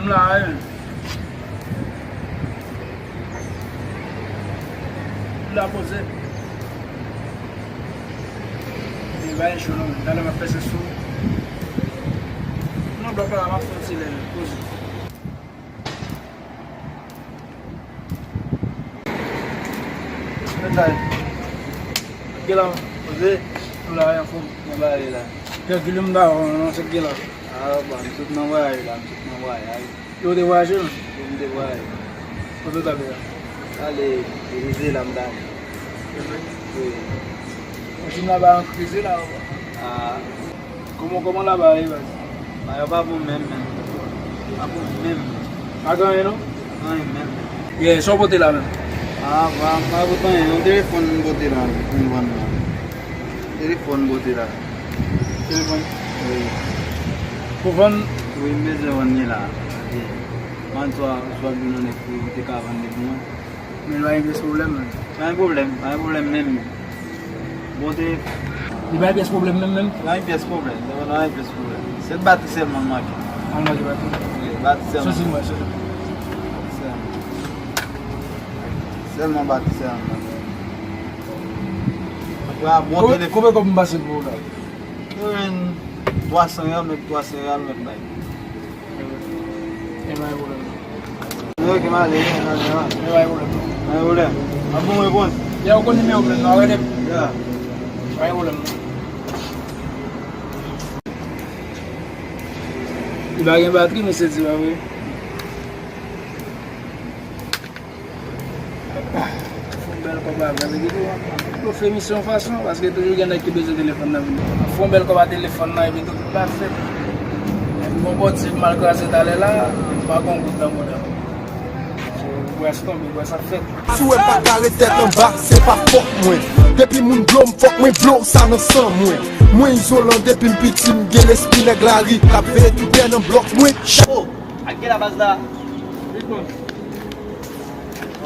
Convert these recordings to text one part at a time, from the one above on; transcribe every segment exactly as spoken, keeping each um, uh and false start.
M la, wi. M la poze. E bay cho non, talè m ap pèse sou. Non, blòk la, m ap fè yon ti lè poze. Mwen la, poze. M la, anfòm. Mwen ba la. Kalkile m da, non, se ki la. Ah, bon, m sot nan vwayaj la, m sot nan vwayaj. Yo te vwayaje, non? Yo m te vwayaje. Kote w t ale a? Ale, Venezuela m t ale. Wi. Machin laba an krize la. Ah. Kòman, kòman laba ye, baz? Bagay yo pa bon menm, menm. Pa bon menm. Pa gen anyen, non? Pa gen anyen menm. Yeah, sa w pote la menm? Ah, pa, pa pote anyen, yon telefòn m pote la, m vann la. Telefòn m pote la. Telefòn? Wi. Pou vann? Wi, m bezwen vann li la. Mande swa, swa gen yon nèg ki te ka vann li pou mwen. Men pa gen pyès pwoblèm, menm. Pa gen pwoblèm, pa gen pwoblèm menm. Bon, te. Li pa gen pyès pwoblèm, menm, menm? Pa gen pyès pwoblèm, pa gen pyès pwoblèm. Se batri sèlman m manke. An manke batri? Wi, batri sèlman. Soti mwen, soti. Sèlman. Sèlman batri sèlman. Bon, telefòn. Konbyen kòb m pase pou ou la? Yo jwenn twa san riyal, mèt twa san riyal, mèt bay. E pa gen pwoblèm. Ok, m ale, m ale, m ale. E pa gen pwoblèm. Pa gen pwoblèm. A bon, reponn. Ya, ou konn nimewo m nan, rele m. Ya. Pa gen pwoblèm, non. Li pa gen batri, mesye, di pa vre. Fè yon bèl kòb avè l, epi tou, yo fè misyon fason, paske toujou gen nèg ki bezwen telefòn nan vini. Fè yon bèl kòb a telefòn nan, epi tou, tout pa fèt. Epi gon pòt, si m al kraze talè la, m pa gon goud nan mouda. So, bwè s tonbe, bwè sa fèt. Si w wè m pa kare tèt anba, se pa fòt mwen. Depi moun blo m, fòk mwen blo w, sa nan san mwen. Mwen izolan depi m piti, m gen lespri nèg lari, k ap veye tout dèyè nan blòk mwen. Chapo! Ak gen la baz la? Big boss.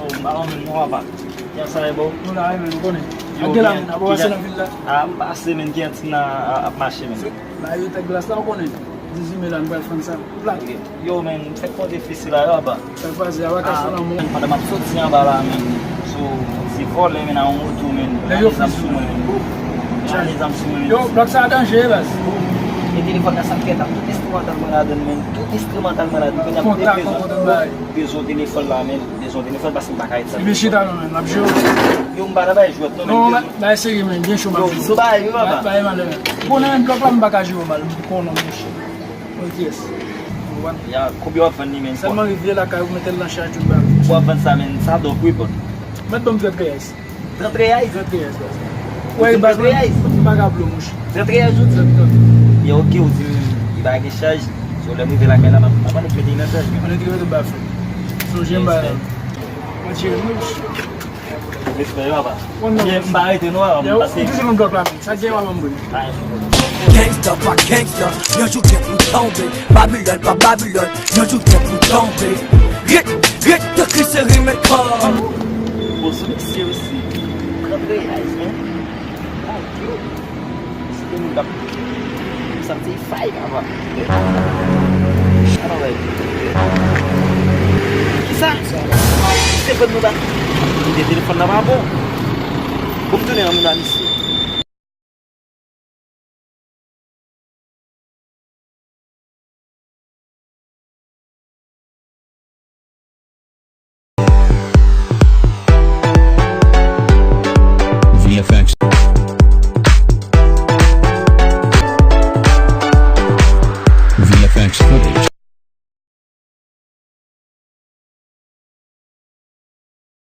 Oh, m pa konn menm non, papa. Kiyès sa ye, bro? Nou la, wi, men nou konnen. Yo, ak gen la, men, ap pase nan vil la. Ah, m pase, men, kiyès ki nan, a, ap mache, men? La, yo tèt glas la, ou konnen. Dizuit me la, nou pral fann sa. Plat. Ok. Yo, men, m fèk fè yon defisi la, yo, papa. Sa k pase, ava ka sou lanmò. Pandan m ap soti anba la, men, sou ti vòlè, men, nan yon moto, men, rale zam sou mwen, men. Rale zam sou mwen, men. Yo, blòk sa a danje, baz. E telefòn nan sa k fèt la, tout enstrimantal mwen ladann, men. Tout enstrimantal mwen ladann, men, ap bezwen. Bezwen telefòn la, men. Bezwen telefòn paske m pa ka ret san telefòn. Epi chita non, men, n ap jwe. Yo, m pa nan bay jwèt non, men. Non, bay serye, men, byen cho m ap jwe. Yo, sou bagay wi, papa. Bay, bay malè, men. Ou konnen menm blòk la, m pa ka jwe mal, m konnen, men. Mwen kiyès? Ya, konbyen w ap vann li, men? Sèlman rive lakay ou mete l nan chaj ou ba. W ap vann sa, men, sa dòk wi, bro. Mèt ban m trant reyay. Trant reyay? Trant reyay, baz. Ou di m trant reyay? M pa ka blo, monchè. Trant reyay ou di? Trant, trant. Ya, ok, ou di m li pa gen chaj. So, lè m rive lakay la, m ap, m ap annik mete li nan chaj, men. Annik mete ba fè. Sonje m ba la. Mwen tire nou. Respè, papa. Byen, m pa rete non, papa, m pase. Ou toujou nan blòk la, men. Sa gen w ap anbre. Gangsta pa gangsta, yon jou gen pou tonbe. Babilòn pa Babilòn, yon jou gen pou tonbe. Ret, ret, te kri se rimèt kò. Bon, sou miksè osi. Trant reyay, men. Mon Dieu. Si te moun k ap, sa se fay, papa. Ala wè. Kisa? Se fòt nou pa. Kite telefòn nan pa bon. Bon, m tounen nan moun a misye. V F X.